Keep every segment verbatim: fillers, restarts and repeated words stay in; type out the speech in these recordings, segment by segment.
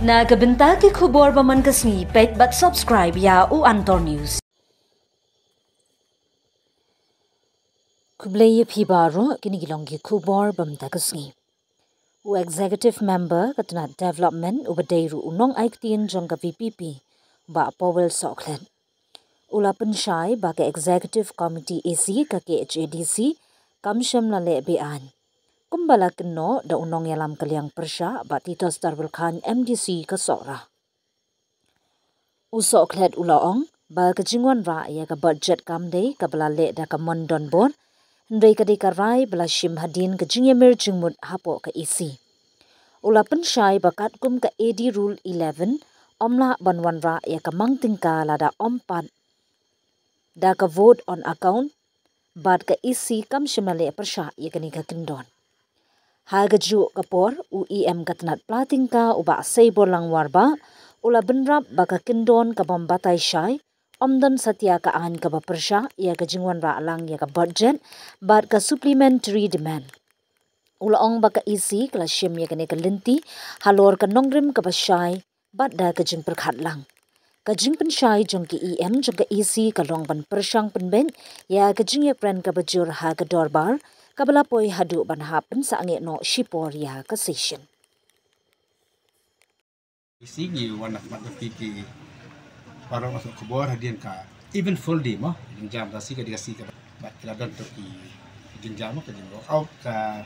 Na ka bynta ki khubor ba man ka sngi, peit bad subscribe ïa u Antor News. Khublei ïa phi baroh, kine ki long ki khubor ba mynta ka sngi. U Executive Member ka tnat Development uba dei ruh u nongai ktien jong ka V P P, Bah Powell Sohkhlet, u la pynshai ba ka Executive Committee A C ka K H A D C kam shym la leh be-aiñ, kumba la kynnoh da u nongïalam ka liang pyrshah Bah Titos Darwilkhaiñ M D C ka Sohra. U Sohkhlet u la ong ba ka jingwanrah ïa ka budget kam dei kaba la leh da ka mon donbor, hynrei ka dei ka rai ba la shim hadien ka jingïamir jingmut hapoh ka E C. U la pynshai ba katkum ka A D Rule eleven, ym lah ban wanrah ïa ka mang tyngka lada ym pat da ka vote on account, bad ka E C kam shym la leh pyrshah ïa kane ka kyndon. Ha kajuh ka por, u E M ka tnat Pla Tyngka u Bah Seibol Langwar Bah u la bynrap ba ka kyndon ka bym batai shai, ym don satia ka aiñ kaba pyrshah ïa ka jingwanrah lang ïa ka budget bad ka supplementary demand. U la ong ba ka E C ka la shim ïa kane ka lynti halor ka nongrim kaba shai bad da ka jingpyrkhat lang. Ka jingpynshai jong ki E M jong ka E C ka long ban pyrshang pynbeit ïa ka jingïakren kaba jur ha ka dorbar, kaba la poi haduh ban hap pynsangeh noh shipor ïa ka session. E C ngi wan na khmat jong phi ki paralok nongsoh khubor hadien ka eventful day mo, jingjam da si ka dei ka si ka bad ki la don to ki jingjam mo, ka jing walk out, ka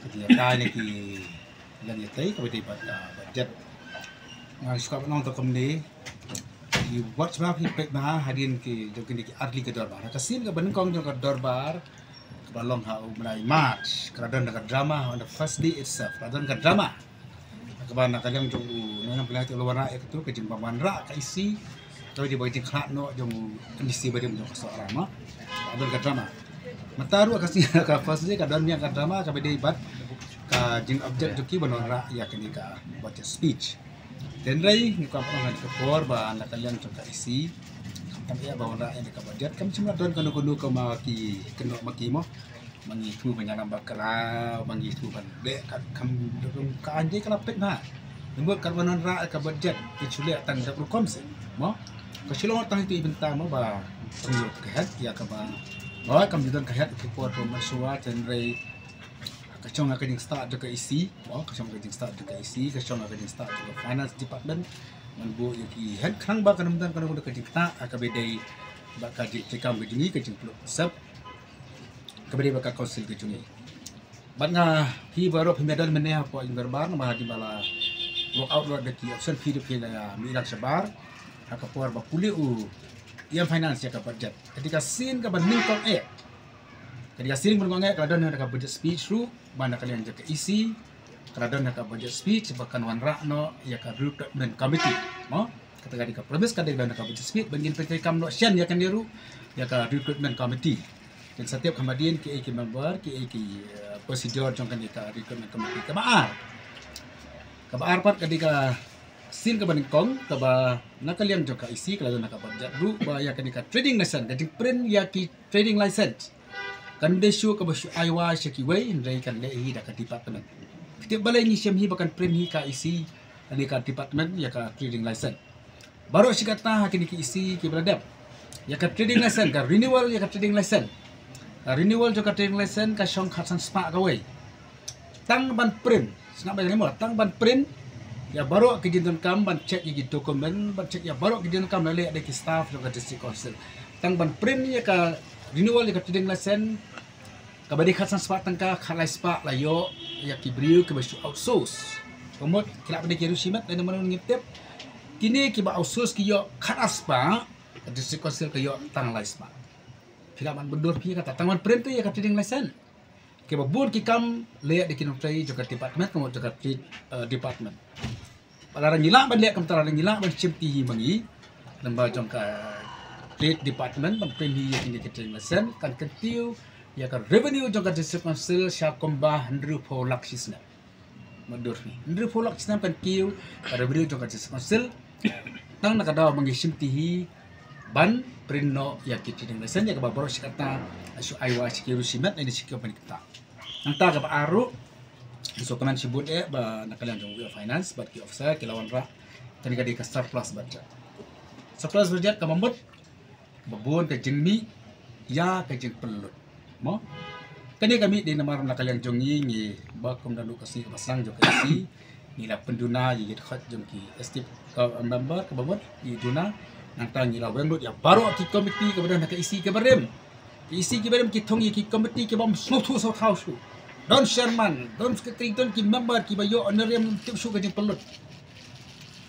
ka jingïatai ne ki lane ïatai kaba dei bad ka budget. Nga sngewbha ban ong to kumne, ki watch ba phi peit ba hadien ki jong kine ki artylli ki dorbar, ka sien kaba nyngkong jong ka dorbar kaba long ha u bnai March, ka la don da ka drama on the first day itself, ka la don ka drama. Kaba na ka liang jong u nongïalam pynlait u la wanrah ïa katu ka jingbym wanrah ka E C, kaba dei ba ka jingkhlad noh jong u M D C barim jong ka Sohra mo. Ka don ka drama. Mynta ruh ka sngi ka first day ka don biang ka drama kaba dei bad ka jingobject jong ki ban wanrah ïa kane ka budget speech. Hynrei ngi kwah ban ong ha kane ka por ba na ka liang jong ka E C, khamtam eh ba wanrah ïa kane ka budget, kam shym la don kano kano kaba ki kynnoh ma ki mo. Ma ngi ïathuh ban ïalam bakla, ma ngi ïathuh ban leh kat kam dum ka aiñ dei ka la peit ma. Lem bad kat ban wanrah ka budget, ki shu leh tang dap rukom seh mo. Ka shu long tang itu i bynta mo ba kam ju don ka het ïa kaba, ba kam ju don ka het ki por ba mynshuwa, hynrei ka shong ha ka jingstad jong ka E C mo, ka shong ha ka jingstad jong ka E C, ka shong ha ka jingstad jong ka Finance Department ban buh ïa ki het, khnang ba kan ym don kano kano ka jingktah ha kaba dei bad ka jingtreikam ka jong ngi, ka jingpynlong sep kaba dei bad ka council ka jong ngi. Bad nga, phi baroh phi ïadon mynne hapoh jingdorbar, namar hadien ba la walk out ruh da ki option, phi ruh phi la mih lang shabar ha ka por ba pule u E M Finance ïa ka budget. Ka dei ka sien kaba nyngkong eh, ka dei ka sien kaba nyngkong eh ka la don ha ka budget speech ruh, ba na ka liang jong ka E C ka la don ha ka budget speech ba kan wanrah noh ïa ka recruitment committee mo. Kata ka dei ka promise, ka dei ka don ha ka budget speech, ban ngin pyntreikam noh shen ïa kane ruh, ïa ka recruitment committee. Kin sa tip kham hadien kiei ki member, kiei ki, eh, procedure jong kane ka recruitment committee. Kaba ar, kaba ar pat ka dei ka sien kaba nyngkong kaba na ka liang jong ka E C ka la don ha ka budget ruh, ba ïa kane ka trading license, ka jingprint ïa ki trading license, kan dei shuh kaba shu ai wai sha kiwei, hynrei kan leh hi da ka department. Phi tip balei ngi shem hi ba kan print hi ka E C, kane ka department, ïa ka trading license? Baroh shi katta ha kine ki E C kiba la dep, ïa ka trading license, ka renewal ïa ka trading license, ka renewal jong ka trading license ka shong khatsan spah kawei. Tang ban print, sngap bha ïa kane mo, tang ban print ïa baroh ki jingdonkam, ban check ïa ki document, ban check ïa baroh ki jingdonkam la leh da ki staff jong ka District Council. Tang ban print ïa ka renewal ïa ka trading license, kaba dei khatsan spah tyngka, khatlai spah la ïoh ïa ki briew kiba shu outsource. Ka mut ki lah ban dei ki riewshimet lane mano ngim tip. Kine kiba outsource ki ïoh khatar spah, ka District Council ka ïoh tang lai spah. Phi lah ban byndur phi ïa kata, tang ban print ïa ka trading license. Kiba bun ki kam leh da ki nongtrei jong ka department, ka mut jong ka trade, eh, department. Lada ngi lah ban leh kumta, lada ngi lah ban shim ki hi ma ngi, lyngba jong ka trade department ban print hi ïa kine ki trading license, kan kyntiew ïa ka revenue jong ka District Council sha kumba hynriewphew lak shi snem. Mutdur phi, hynriewphew lak shi snem kan kiew ka revenue jong ka District Council, tang na ka daw ba ngi shim ki hi ban print noh ïa ki trading license, ïa kaba baroh shi katta shu ai wai sha ki riewshimet lane sha ki company katta. Nangta kaba ar ruh, So kmen shibun eh ba na ka liang jong u Finance bad ki officer ki la wanrah kane ka dei ka surplus budget. Surplus budget kaba mut ba bun ka jingmih ïa ka jingpynlut. Mo? Kane ka mih dei namar na ka liang jong ngi, ngi ba kum da ka sngi kaba sdang jong ka EC, ngi la pynduna ïa ïit khot jong ki executive member kaba mut ngi duna. Nangta ngi la weng lut ïa baroh ki komiti kaba don ha ka EC kaba rim. Ki EC kiba rim ki thung ïa ki komiti kibym sngewthuh sngewthaw shuh. Don chairman, don secretary, don ki member kiba ïoh honorarium tip shuh ka jingpynlut.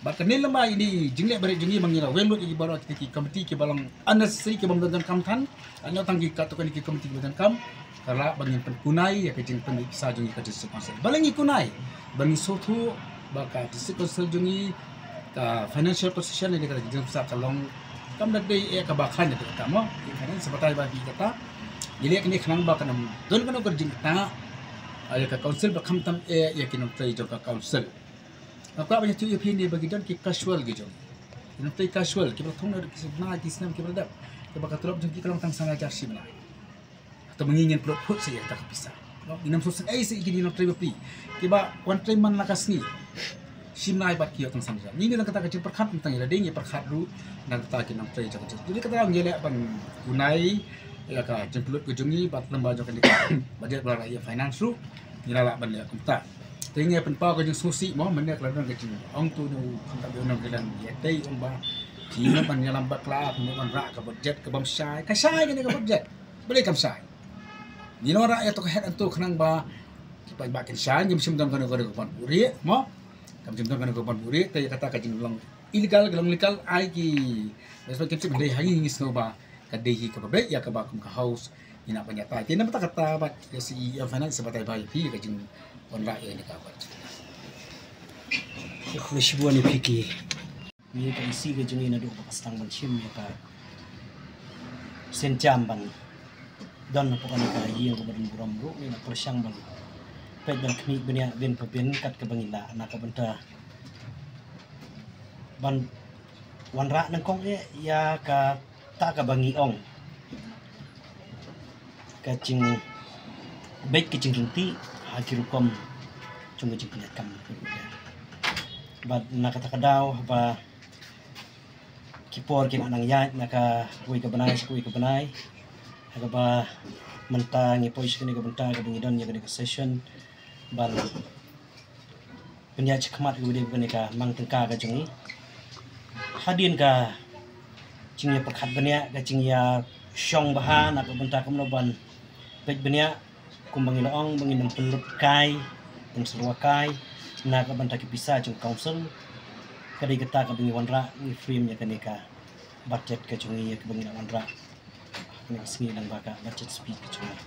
Bad kane lem bad ine i jingleh barit jong ngi ba ngi la weng lut ïa ki baroh kita ki komiti kiba long unnecessary, kibym don donkam than. Ngi tang ki katto katne ki komiti kiba donkam. Ka lah ba ngin pynkunai ïa ka jingpynbeit pisa jong ngi ka District Council. Balei ngi kunai? Ba ngi sngewthuh ba ka District Council jong ngi, ka financial position ne ka jingpynbeit pisa ka long kam da dei eh kaba khlaiñ ïa kata mo. Ïa kane sa batai ba ïa kata. Ngi leh kane khnang ba kan ym don kano ka jingkynnoh ïa ka council, ba khamtam eh ïa ki nongtrei jong ka council. Nga kwah ban ïathuh ïa phi ne ba ki don ki casual ki jong, ki nongtrei casual kiba la thung naduh ki snem, ki snem kiba la dep, kiba ka tulop jong ki ka long tang san hajar shi bnai. Hato ma ngi ngin pynlut phut sa ïa kata ka pisa? Ngin ym sngewsih ei sa ïa ki nongtrei bapli kiba wan trei man la ka sngi, shi bnai bad ki ïoh tang san hajar. Ngi ngi dang kata ka jingpyrkhat, tang ïa lade ngi pyrkhat ruh na kata ki nongtrei jong ka. Jadi kata ngi leh ban kunai ïa ka jingpynlut ka jong ngi bad lem bad jong kane ka budget ba la ïa Finance ruh ngi la lah ban leh kumta. Te ngi pynpaw ka jingsngewsih mo, mynne ka la don ka jingong tu ne u khamtam ïa u nongkylliang ïa tei ong ba ki mut ban ïalam bakla, ki mut ban rah ka budget kabym shai. Ka shai kane ka budget. Balei kam shai? Ngi nang rah ïa to ka head and to khnang ba ki paidbah kin shai, ngim shym don kano kano ka ban buhrieh mo. Kam shym don kano ka ban buhrieh, te ïa kata ka jinglong illegal, ka long legal, ai ki respect kim shym, hynrei ha ngi ngi sngew ba ka dei hi kaba beit ïa kaba kum ka House ngi nang ban ïatai. Te namar kata bad ïa CEM Finance sa batai ba ïa phi ka jingwanrah ïa kane ka budget. Khublei shibun ïa phi ki. Ïa ka EC ka jong ngi naduh ba ka sdang ban shim ïa ka sienjam ban don hapoh kane ka ïing kaba don burom ruh ngi la pyrshang ban peit ban khmih bniah bin pa bin kat kaba ngi lah na ka bynta ban wanrah nyngkong eh ïa kata kaba ngi ong ka jingbeit ka jingrynti ha ki rukom jong ka jingpynïaid kam. Bad na kata ka daw haba ki por ki la nang ïaid na kawei ka bnai sha kawei ka bnai, ha kaba mynta ngi poi sha kane ka bynta kaba ngi don ïa kane ka session ban pynïaid shakhmat kaba dei kane ka mang tyngka ka jong ngi. Hadien ka jingïapyrkhat bniah, ka jingïashong bha na ka bynta kumno ban peit bniah kumba ngi la ong ba ngin ym pynlut kai, pynsyrwa kai na ka bynta ki pisa jong council. Ka dei kata kaba ngi wanrah, ngi frame ïa kane ka budget ka jong ngi ïa kaba ngi la wanrah kane ka sngi lyngba ka budget speech ka jong ngi.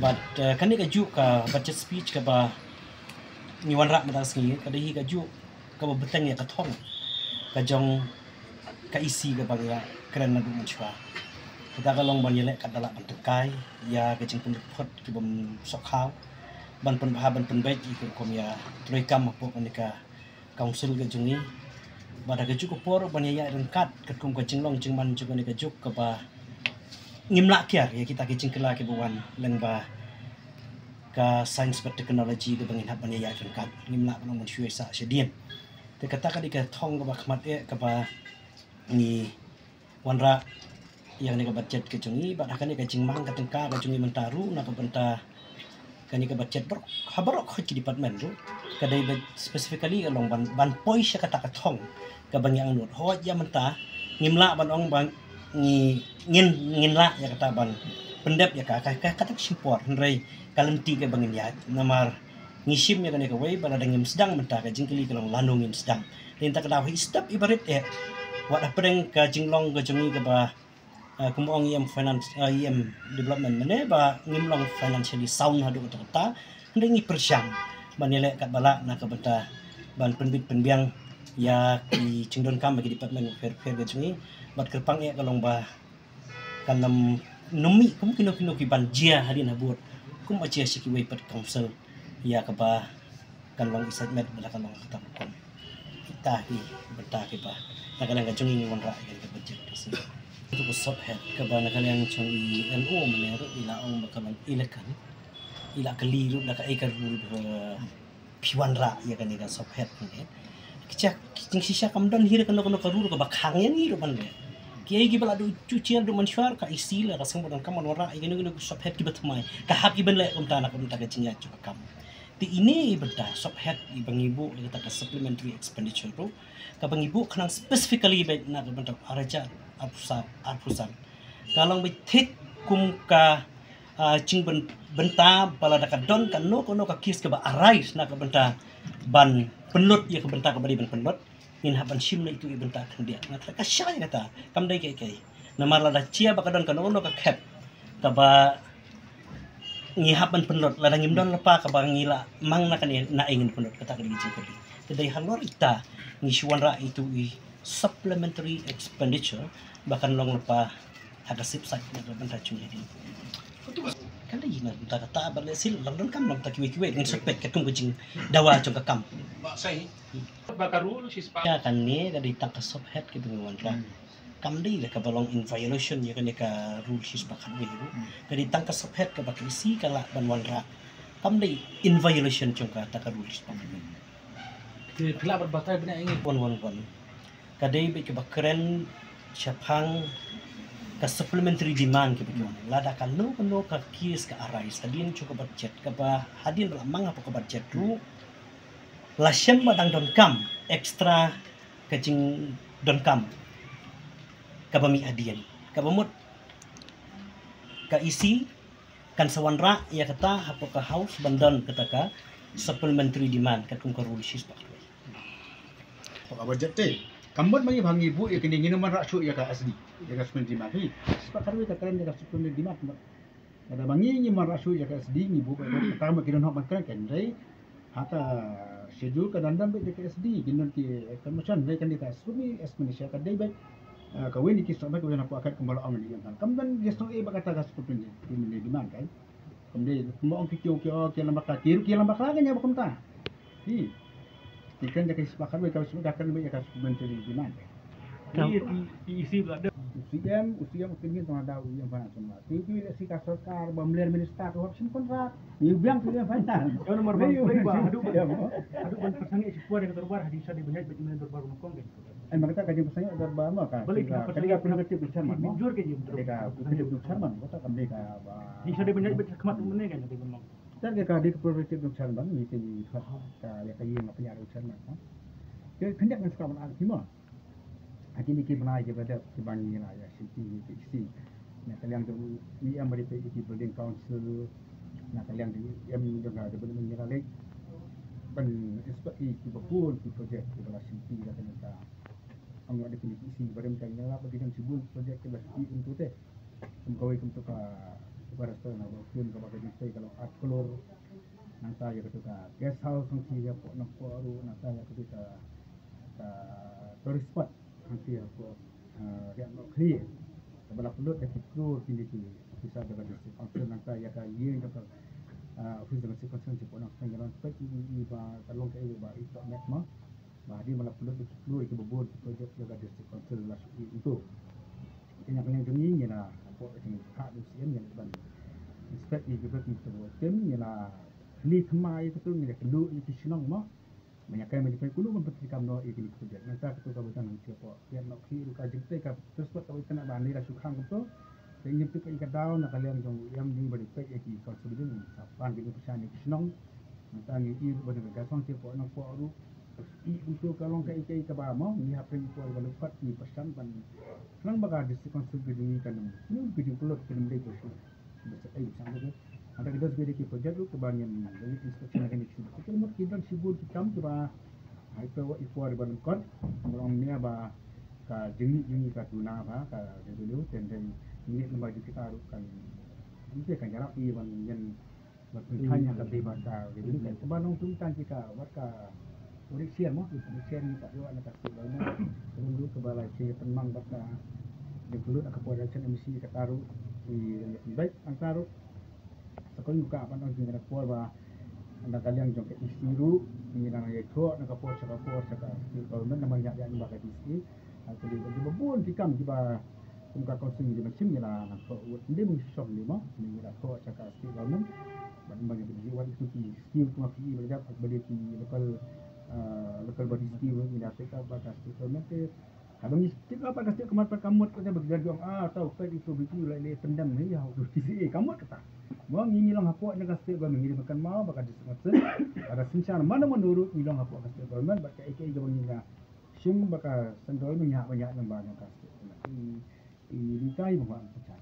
Bad eh, kane kajuh ka budget speech kaba ngi wanrah mynta ka sngi ka dei hi kajuh kaba bteng ïa ka thong ka jong ka EC kaba ngi ïa kren naduh mynshuwa. Kata ka long ban ïaleh katba lah ban tyngkai ïa ka jingpynlut phot kibym sohkhaw, ban pynbha ban pynbeit ïa ka rukom ïatrei kam hapoh kane ka council ka jong ngi. Bad ha kajuh ka por ban ïa ïaid ryngkat katkum ka jinglong jingman jong kane kajuh kaba ngim lah kiar ïa kita ki jingkylla kiba wan lyngba ka science bad technology kaba ngin hap ban ïa ïaid ryngkat, ngim lah ban ong ban shu ïaid sah shadien. Te kata ka dei ka thong kaba khmat eh kaba ngi wanrah ïa kane ka budget ka jong ngi bad ha kane ka jingmang ka tyngka ka jong ngi mynta ruh na ka bynta kane ka budget baroh ha baroh khoit ki department ruh ka dei ba specifically ka long ban ban poi sha kata ka thong kaba ngi angnud. Hooid ïa mynta ngim lah ban ong ba ngi ngin ngin lah ïa kata ban pyndep ïa ka ka ka kata ka shim por, hynrei ka lynti kaba ngin ïaid namar ngi shim ïa kane kawei ba lada ngim sdang mynta ka jingkylli ka long lano ngin sdang. Te mynta ka daw hi step i barit eh wat hapdeng ka jinglong ka jong ngi kaba ah, kum ong EM finance, ah, EM development mynne ba ngim long financially sound haduh katta katta. Hynrei ngi pyrshang ban ïaleh katba lah na ka bynta ban pynbit pynbiang ïa ki jingdonkam ba ki department pher pher ka jong ngi. Bad kyrpang eh ka long ba kan ym nym mih kum kino kino ki ban jia hadien habud kum ba jia sha kiwei pat council ïa kaba kan long i sait met bad kan long kata rukom. Kita ki bynta kiba na ka liang ka jong ngi ngi wanrah ïa ka budget ka sngi. Tu ka sop het kaba na ka liang jong i LO mynne ruh i la ong ba ka long illegal. I la kylli ruh da kaei ka rule ba phi wanrah ïa kane ka sophet ne. Ki cha, ki jingshisha kam don hi ruh kano kano ka rule kaba khang ïa ngi ruh ban leh. Kiei kiba la duh shu chiar duh mynshuwa ka EC la ka seng ba donkam ban wanrah ïa kano kano ka sophet kiba thymmai. Ka hap i ban leh kumta na ka bynta ka jingïaid jong ka kam. Te ine i bynta sophet iba ngi buh ïa kata ka supplementary expenditure ruh kaba ngi buh khnang specifically beit na ka bynta arhajar arphew san, arphew san. Ka long beit thik kum ka, ah, jingbynta ba lada ka don kano kano ka case kaba arise na ka bynta ban pynlut ïa ka bynta kaba dei ban pynlut, ngin hap ban shim na itu i bynta khyndiat. Nga kata ka shai kata kam dei kaei kaei. Namar lada chia ba ka don kano kano ka khep kaba ngi hap ban pynlut, lada ngim don lypa kaba ngi la mang na kane, naei ngin pynlut, kata ka dei ka jingkylli. Te dei halor ita ngi shu wanrah itu i supplementary expenditure ba kan long lypa ha ka sip sait na ka bynta jong ngi. Kan dei na bynta kata ba leh sil, lada donkam na bynta kiwei kiwei ngin sophet katkum ka jingdawa jong ka kam. Ba ka rule shispah. Ïa kane ka dei tang ka sophet kaba ngi wanrah. Kam dei da kaba long in violation ïa kane ka rule shispah khatwei ruh. Ka dei tang ka sophet kaba ka EC ka lah ban wanrah. Kam dei in violation jong kata ka rule shispah khatwei. Te phi lah ban batai bniah ïa ngi. Wan wan wan. Ka dei beit kaba kren shaphang ka supplementary demand kaba ki wan. Lada kano kano ka case ka arise hadien jong ka budget kaba hadien ba la mang hapoh ka budget ruh, la shem ba dang donkam extra ka jingdonkam kaba mih hadien. Kaba mut ka EC kan sa wanrah ïa kata hapoh ka House ban don kata ka supplementary demand katkum ka rule shispah khatwei. Hapoh ka budget te kam mut ma ngi ba ngi buh ïa kane, ngin ym wanrah shuh ïa ka SD, ïa ka supplementary demand. Hi, shispah khatwei ka kren ïa ka supplementary demand. Lada ba ngi ngim wanrah shuh ïa ka SD, ngi buh beit, kata ma ki don hok ban kren, kan dei ha ka schedule ka dang don beit ïa ka SD, ki don ki confirmation, dei kan dei ka supplementary expenditure ka dei beit, ah, kawei na ki stock beit kaba don hapoh ka, kumba la ong ïa ka. Kam don ïa stock eh ba kata ka supplementary demand kan. Kam dei kumba ong ki kiew ki, oh, ki ïalam bakla, ki ruh ki ïalam bakla kan ïa ba kumta. Hi. Te kren da ka shispah khatwei, ka shispah khatwei ka kren beit ïa ka supplementary demand. Ka EC ba la dep. U CM, u CM u tyngen tang da u EM finance ma. Te u leh shi ka sorkar ba mler minister ka hok shim contract. Ïa u biang u EM finance. Ïa u namar ba, ba haduh ban, haduh ban pyrshang ïa shi por ïa ka dorbar, hadien sha dei ban ïaid beit ïa u dorbar nyngkong kan. Ai, ma kata ka jingpyrshang ïa dorbar ma ka. Balei ka, ka dei ka prerogative jong chairman ma. Ka dei ka prerogative jong chairman, kata ka dei ka ba. Hadien sha dei ban ïaid beit ha khmat u mynne kan, ka dei ban long. Te ka dei ka prerogative jong chairman, ngi te ngi khot ka ïa ka ïing ka pynïaid u chairman, ha. Te khyndiat ngan sa kawei ar ki mo. Ha kine ki bnai kiba dep kiba ngi la ïa shimti ïa ki EC. Na ka liang jong u EM ba dei peit ïa ki building council, na ka liang jong u EM jong ka development ngi la leit ban inspect ïa kiba bun ki project kiba la shimti da kane ka. Ong ïa kine ki EC ba dei ka ngi la ba ki jong shibun project kiba shimti kumto te. Kum kawei kumto ka, ka restaurant na ba kum kaba ka jingstay ka long ar klur. Nangta ïa katu ka guest house hangtei hapoh Nongpoh ruh, nangta ïa katu ka, ka tourist spot hangtei hapoh, ah, Riat Nohkhlieh. Kaba la pynlut da ki klur kine ki officer da ka district council, nangta ïa ka ïing da ka, ah, office da ka district council hapoh Nongstoiñ, ka long peit ïa i ba ka long kaei ba i tohmet ma. Ba hadien ba la pynlut da ki klur kiba bun ki project jong ka district council la shu ïoh ito. Te na ka liang jong ngi ngi la hapoh ka jingïakhun u CM ngi la ban inspect ïa kiba ki to tim, ngi la khlieh thymmai ïa kito, ngi la kynduh ïa ki shnong mo. Ba ïa kaei ba ïa kaei kumno ban pyntreikam noh ïa kine ki project. Nangta kito kaba don hangtei hapoh Riat Nohkhlieh ruh ka jingtei ka transport kaba itynnad ba ngi la shu khang kumto. Te ngim tip ïa ka daw na ka liang jong u EM jong ba dei peit ïa ki council building, sa pan ki jingpyrshang ïa ki shnong. Nangta ngi ïohi ruh ba dei ka guest house hapoh Nongpoh ruh. Ïohi kumto ka long kaei kaei kaba mo ngi hap ring por ba lyngkot ngi pyrshang ban khnang ba ka district council ka jong ngi kan ym, ym ka jingpynlut kan ym dei ka shu. Ba sa ei sang ka. Ada ki dos ki project ruh kaba ngin inspection ïa kine ki shu. Ki mut ki don shibun ki kam kiba hai pe wa i por ba lyngkot. Ba long ne ba ka jingmih jong ngi ka duna ba ka revenue, te ynda ngi mih lem bad kita ruh kan, ym te kan ïarap ïa ban ïeng bad pynkheiñ ïa ka dei bad ka revenue. Kaba nongtum tang ki ka bad ka audit share mo, audit share ngi pat ïoh na ka state government. Ka dei ruh kaba la shu pynmang bad ka jingpynlut na ka por election M C kata ruh, i pynbeit nangta ruh. Sa kawei ka ban ong jingkyrpad ba na ka liang jong ka EC ruh ngi nang ïathuh na ka por sha ka por sha ka state government namar ïa ïa ba ka DC. Ha ka liang jong ba bun ki kam kiba Kum ka council ngi dei ban shim, ngi la nang thoh, ngi dei ban shong ngi mo, ngi la thoh sha ka state government. Bad mynba ngi dei wat itu ki scheme kumba phi i ba dei, ba dei ki local, ah, local body scheme, ngi la take up bad ka state government te. Haba ngi take up bad ka state government pat ka mut kata ba ki la ong, ah, tau peit itu ba itu la leh pyndem hi ha u T C A, ka mut kata. Mo ngi, ngi long hapoh na ka state government, ngi dei ban kynmaw ba ka district council, ka synshar mano mano ruh ngi long hapoh ka state government, bad kaei kaei kaba ngi la shim bad ka central mynta, mynta nang ba na ka state government. I, i, i, i, i, i, i, i, i,